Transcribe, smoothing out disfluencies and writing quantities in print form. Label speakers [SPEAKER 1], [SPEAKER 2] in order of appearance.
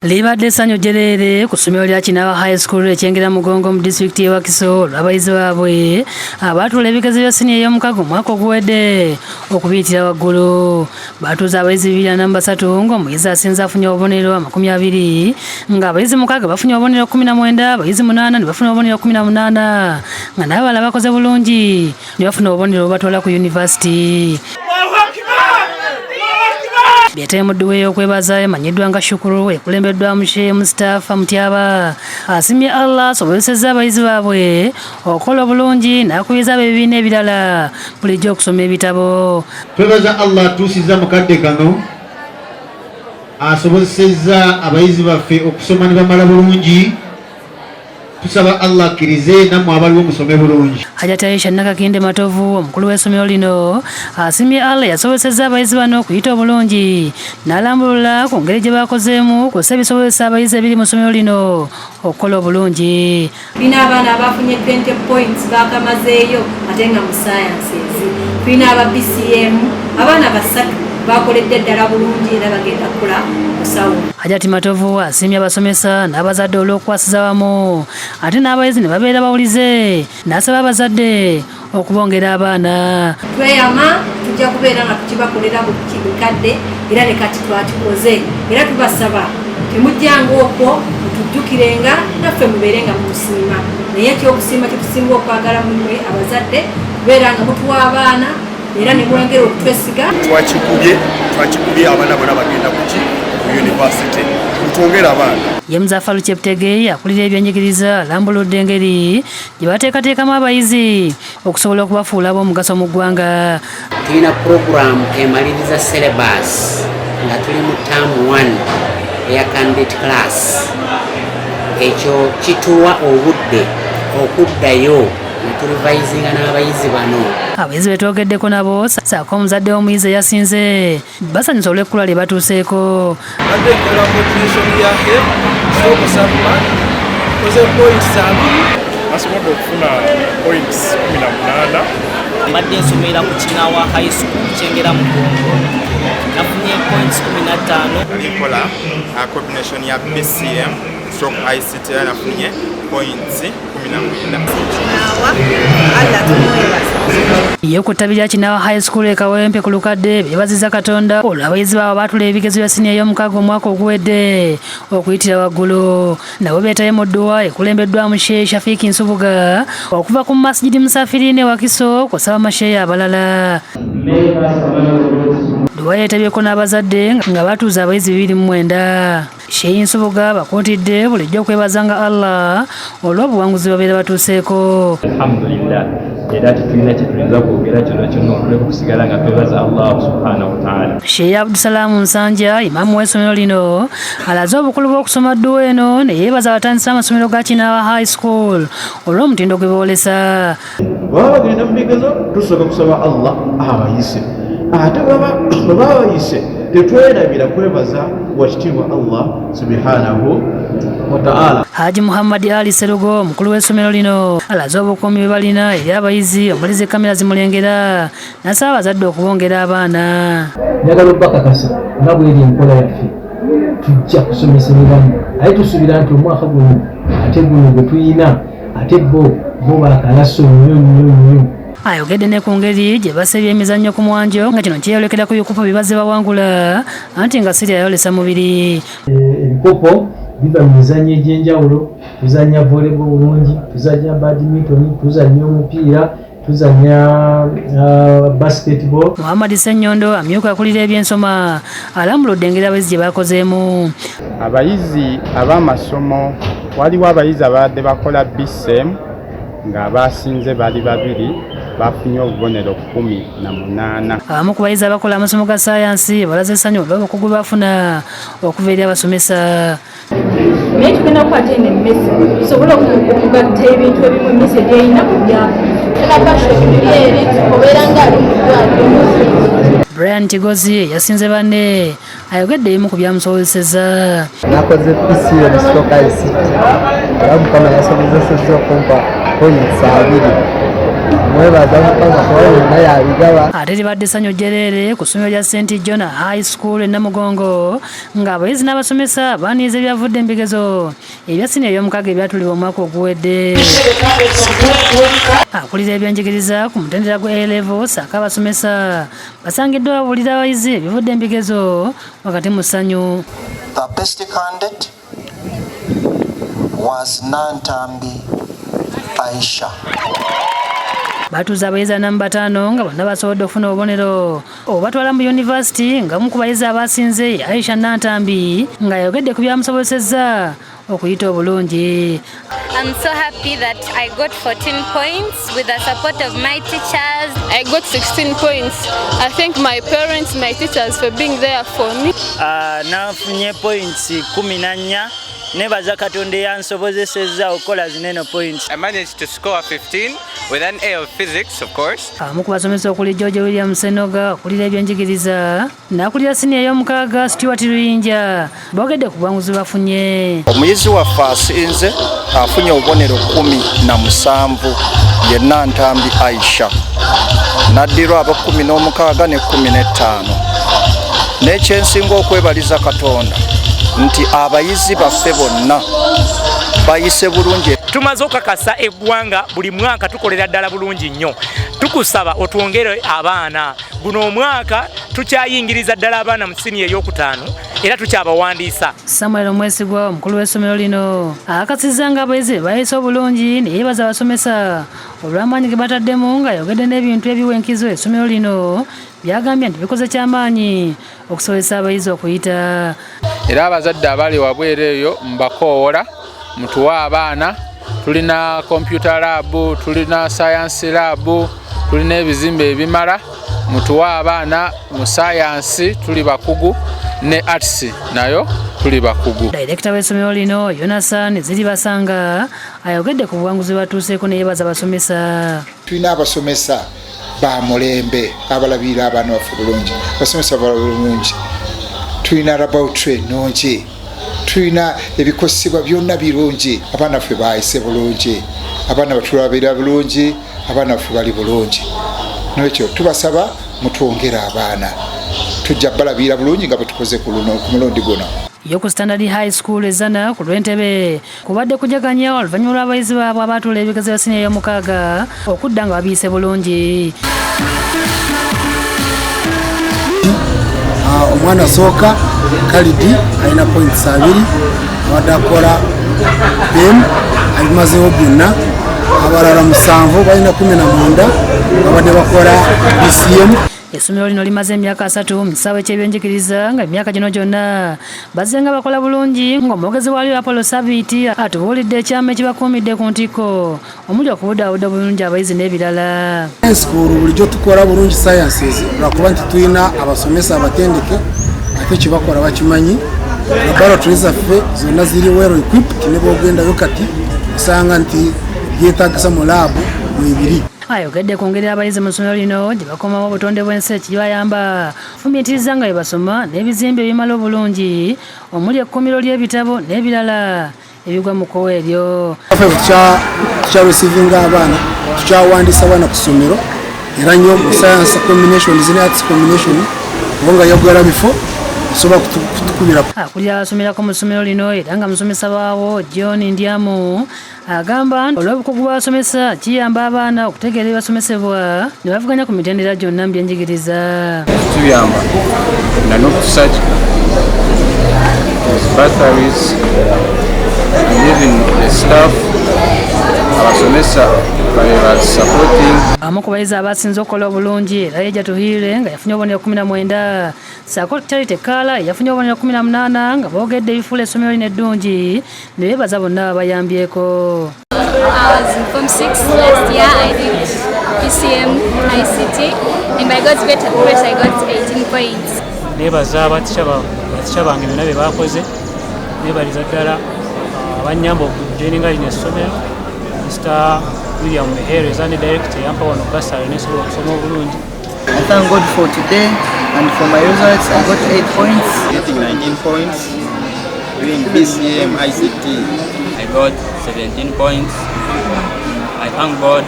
[SPEAKER 1] Libadde ssanyu jjereere ku ssomero lya Kinaawa High School e Kyengera Mugongo mu disitulikiti y'e Wakiso olw'abayizi baabwe abaatuula ebigezo bya siniya ey'omukago omwaka oguwedde okubiyitira waggulu. Baatuuza abayizi 243 ng'omuyizi asinze afunye obubonero 20, ng'abayizi 6 bafunye obubonero 19, abayizi 8 ne bafuna obubonero 18, nga n'abalala bakoze bulungi ne bafuna obubonero obubatwala ku yunivasiti. Byetaye mu dduwa ey'okwebaza emanyiddwa nga Shukuru ekulembeddwamu Sheikh Mustafa Mutyaba asimye Allah asobozesezza abayizi baabwe okukola obulungi n'akubiriza ab'ebibiina ebirala bulijjo okusoma ebitabo.
[SPEAKER 2] Twebaza Allah atuusizza mu kadde kano, asobozesezza abayizi baffe okusoma ne bamala bulungi. Tusaba Allah akkirize nammwe abaliwo musome bulungi.
[SPEAKER 1] Hajat Aisha Nakakinde Matovu omukulu w'essomero lino asimye Allah yasobozesezza abayizi bano okuyita obulungi n'alambulula ku ngeri gye bakozeemu kw'ossa ebisobozesa abayizi ebiri mu ssomero lino okukola obulungi.
[SPEAKER 3] Tulina abaana abafunye 20 points bakamazeeyo ate nga mu sciences. Tulina aba BCM abaana 3 bakoledde ddala bulungi era bagenda kukula musawo.
[SPEAKER 1] Hajati Matovu asiimye abasomesa n'abazadde olw'okukwasiza wamu ate n'abayizi ne babeera bawulize, n'asaba abazadde okubongera abaana.
[SPEAKER 3] Tweyama tujja kubeera nga tukibakolera buli kadde era ne kati twakikoze, era tubasaba temujjanga okwo mutujjukirenga naffe mubeere nga mutusiima, naye ekyokusiima kye tusinga okwagala mmwe abazadde kubeera nga mutuwa abaana era ne mwongera okutwesiga.
[SPEAKER 4] Twakikubye abaana bonna bagenda kuki ku yunivasite, tutwongere abaana.
[SPEAKER 1] Ye Muzafalu Cheptegei akulira ebyenjigiriza alambuludde engeri gye bateekateekamu abayizi okusobola okubafuula ab'omugaso mu ggwanga.
[SPEAKER 5] Tulina puroguramu emaliriza syllabus nga tuli mu term 1 eya candidate class. Ekyo kituwa obudde okuddayo ne turevisinga n'abayizi bano.
[SPEAKER 1] Abayizi be twogeddeko nabo ssaako omuzadde w'omuyizi eyasinze basanyusa olw'ekkula lye batuuseeko.
[SPEAKER 6] Badde nkola combination ya HEB stroke SAPMA, koze points 20.
[SPEAKER 7] Nasobodde okufuna points 18.
[SPEAKER 8] Mbadde nsomera ku Kinaawa High School Kyengera Mugongo, nafunye points 15.
[SPEAKER 9] Nali nkola combination ya BCM stroke ICT, nafunye points 19.
[SPEAKER 10] Kinaawa, Allah tumwebaza.
[SPEAKER 1] Ye ku ttabi lya Kinaawa High School e Kawempe ku Lukadde beebazizza Katonda olw'abayizi baabwe baatula ebigezo bya siniya ey'omukaaga omwaka oguwedde okuyitira waggulu. Nabo beetaye mu dduwa ekulembeddwamu Sheikh Shafiiki Nsubuga okuva ku Masjidi Musafiriine Wakiso kw'osaba masheeya abalala. Dduwa yeetabyeko n'abazadde nga batuuza abayizi 29. Sheikh Nsubuga bakuutidde bulijjo okwebazanga Allah olw'obuwanguzi babeera batuuseeko.
[SPEAKER 11] Alhamdulillah, era tetulina kye tuyinza kwogera kyonna kyonna oluleka okusigala nga twebaza Allahu subhanahu wa ta'ala.
[SPEAKER 1] Sheikh Abdusalaamu Nsanja imaamu w'essomero lino alaze obukulu bw'okusoma dduwa eno ne yeebaza abatandisi b'amasomero ga Kinaawa High School olw'omutindo gwe boolesa.
[SPEAKER 12] Baba bagenda mu bigezo tusooka kusaba Allah abayise, ate bwe baba bayise tetwerabira kwebaza wakitiibwa Allah subhanahu wa ta'ala.
[SPEAKER 1] Haji Muhammad Ali Serugo omukulu w'essomero lino alaze obukuumi bwe balina eri abayizi omuli zi kamera zimulengera n'asaba abazadde okubongera abaana.
[SPEAKER 13] Njagala okubakakasa nga bweri enkola yaffe, tujja kusomesa emibanyi, aye tusuubira nti omwaka guno ate guno gwe tuyina ate bo bakalaso nnyo nnyo nnyo.
[SPEAKER 1] Ayogedde ne ku ngeri gye bassa ebyemizannyo ku mwanjo nga kino kyeyolekera ku bikopo bye bazze bawangula anti nga siri ayolesa mubiri.
[SPEAKER 13] Ebikopo biva mu mizannyo egy'enjawulo, tuzannya volleyball bulungi, tuzannya badminton, tuzannya omupiira, tuzannya basketball.
[SPEAKER 1] Muhammad Ssenyondo amyuka akulira ebyensoma alambuludde engeri abayizi gye bakozeemu.
[SPEAKER 14] Abayizi ab'amasomo, waliwo abayizi ababadde bakola BCM ng'abasinze bali 2 bafunye obubonero 18.
[SPEAKER 1] Abamu ku bayizi abakola amasomo ga ssaayansi balaze essanyu olw'obukugu bafuna okuva eri abasomesa.
[SPEAKER 15] Naye tugenda kukwata eno emmese tusobole okugatta ebintu ebimu emmese gy'erina ku byapa.
[SPEAKER 1] Brian Kigozi yasinze banne ayogedde ebimu ku byamusobozesezza.
[SPEAKER 16] Nakoze PCM stroke ICT era Mukama yasobozesezza okumpa points 20. Mwebaza Mukama kuba byonna yabigaba.
[SPEAKER 1] Ate libadde ssanyu jjereere ku ssomero lya St John High School e Namugongo ng'abayizi n'abasomesa baaniriza ebyavudde mu bigezo ebya siniya ey'omukaaga ebyatuulibwa omwaka oguwedde. Akulira ebyenjigiriza ku mutendera gwa A-level ssaako abasomesa basangiddwa babuulira abayizi ebivudde mu bigezo wakati mu ssanyu.
[SPEAKER 17] The best candidate was Nantambi Aisha.
[SPEAKER 1] Batuuza abayizi 45 nga bonna basobodde okufuna obubonero obubatwala mu yunivasiti, nga omu ku bayizi abasinze Aisha Nantambi ng'ayogedde ku byamusobosezza okuyita obulungi.
[SPEAKER 18] I'm so happy that I got 14 points with the support of my teachers.
[SPEAKER 19] I got 16 points. I thank my parents, my teachers for being there for me.
[SPEAKER 20] Nafunye points 14, nebaza Katonda eyansobozesezza okukola zineno points.
[SPEAKER 21] I managed to score 15 with an A of physics, of course.
[SPEAKER 1] Abamu ku basomesa okuli George William Senoga okulira ebyenjigiriza n'akulira siniya ey'omukaaga Stuart Luyinja boogedde ku buwanguzi bafunye.
[SPEAKER 22] Omuyizi waffe asinze afunye obubonero 17 ye Nantambi Aisha, n'addirwa aba 16 ne 15. N'ekyensinga okwebaliza Katonda nti abayizi baffe bonna bayise bulungi.
[SPEAKER 23] Tumaze okukakasa eggwanga buli mwaka tukolera ddala bulungi nnyo. Tukusaba otwongere abaana. Guno omwaka tukyayingiriza ddala abaana mu siniya ey'okutaano era tukyabawandiisa.
[SPEAKER 1] Samuel Mwesigwa omukulu w'essomero lino akakasizza ng'abayizi bayise obulungi ne yeebaza abasomesa olw'amaanyi ge bataddemu, ng'ayogedde n'ebintu ebiwa enkizo essomero lino byagambye nti bikoze kyamaanyi okusobozesa abayizi okuyita.
[SPEAKER 24] Era abazadde abali wabweru eyo mbakoowola mutuwe abaana. Tulina computer lab, tulina science lab, tulina ebizimbe ebimala, mutuwe abaana mu science tuli bakugu ne arts nayo tuli bakugu.
[SPEAKER 1] Dayirekita w'essomero lino Yonasan Ziribasanga ayogedde ku buwanguzi batuuseeko ne yeebaza abasomesa.
[SPEAKER 25] Tulina abasomesa ba mulembe abalabirira abaana baffe bulungi, abasomesa balabirira bulungi, tulina laboratory ennungi, tulina ebikozesebwa byonna birungi, abaana baffe bayise bulungi, abaana batulabirira bulungi, abaana baffe bali bulungi. N'ekyo tubasaba mutwongere abaana, tujja balabirira bulungi nga bwe tukoze ku mulundi guno.
[SPEAKER 1] Yo ku Standard High School Ezana ku lw'Entebe kubadde kujaganya oluvannyuma lw'abayizi baabwe abaatuula ebigezo bya siniya ey'omukaaga okudda nga babiyise bulungi.
[SPEAKER 26] Omwana asooka Kalidi alina points 2, abadde akola BEM abimazeewo byonna. Abalala 7 balina 19 babadde bakola BCM.
[SPEAKER 1] Essomero lino limaze emyaka 3 mu kisaawe ky'ebyenjigiriza, nga emyaka gino gyonna bazze nga bakola bulungi, ng'omwogezi waalyo Apollo Sabiiti atubuulidde ekyama ekibakuumidde ku ntikko omuli okubudaabuda obulungi abayizi n'ebirala.
[SPEAKER 26] School bulijjo tukola bulungi sciences lwakuba nti tulina abasomesa abatendeke ate kyebakola bakimanyi. Laboratory zaffe zonna ziri well equipped, ne bw'ogendayo kati osanga nti byetaagisa mu laabu mwebiri.
[SPEAKER 1] Ayogedde ku ngeri abayizi mu ssomero lino gye bakomawo obutonde bw'ensi ekibayamba okufumiitiriza nga bwe basoma n'ebizimbe ebimala obulungi omuli ekkuumiro ly'ebitabo n'ebirala ebigwa mu kkowa eryo.
[SPEAKER 26] Tukyareceivinga abaana, tukyawandiisa abaana ku ssomero era nnyo mu science combination ne arts combination kubanga yagala bifo osobola kutukubira.
[SPEAKER 1] Akulira abasomerako mu ssomero lino era nga musomesa waawo John Ndyamu agamba olw'obukugu bw'abasomesa kiyamba abaana okutegeera ebibasomesebwa ne bavuganya ku mitendera gyonna mu byenjigiriza.
[SPEAKER 27] Tubiyamba na n'okutusaki batteries and even the staff abasomesa supporting.
[SPEAKER 1] Abamu ku bayizi abasinze okukola obulungi era Yeja Tuhire nga yafunye obubonero 19, ssaako Charity Kaala yafunye obubonero 18 nga boogedde ebifuula essomero lino eddungi ne beebaza bonna ababayambyeko.
[SPEAKER 28] I was in Form 6 last year. I did PCM ICT and by God's great grace I got 18 points.
[SPEAKER 29] Neebaza abatisha bange byonna bye bakoze, neebaliza ddala abannyamba okujoininga lino essomero, Mr. William Mehereza ne director yampa wano bursary nesobola okusoma obulungi.
[SPEAKER 16] I thank God for today and for my results. I got 8 points.
[SPEAKER 9] Getting 19 points doing BCM ICT.
[SPEAKER 11] I got 17 points
[SPEAKER 2] I thank God.